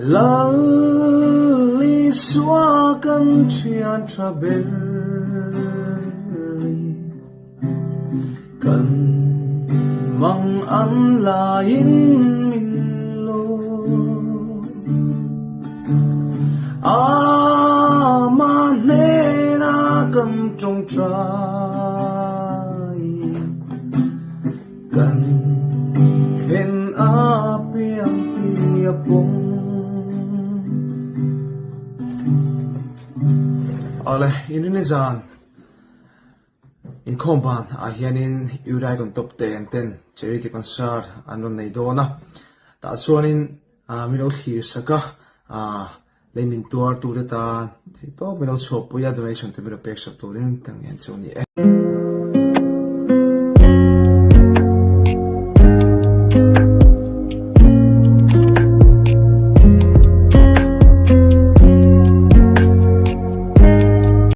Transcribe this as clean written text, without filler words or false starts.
Lal Isua kan thian tha ber i kan mang an laiin min lo. Amah hnenah kan tawngtai Kan then a piang ti a pawng. Awle, inrini zan inkhawm ban ah hianin Uraikon top ten ten charity concert an rawn nei dawn a, tah chuanin min lo thlir sak a, lei min tuar tute tan theihtawp min lo chhuahpui a, donation te min lo pek sak turin ka ngen chu a ni e.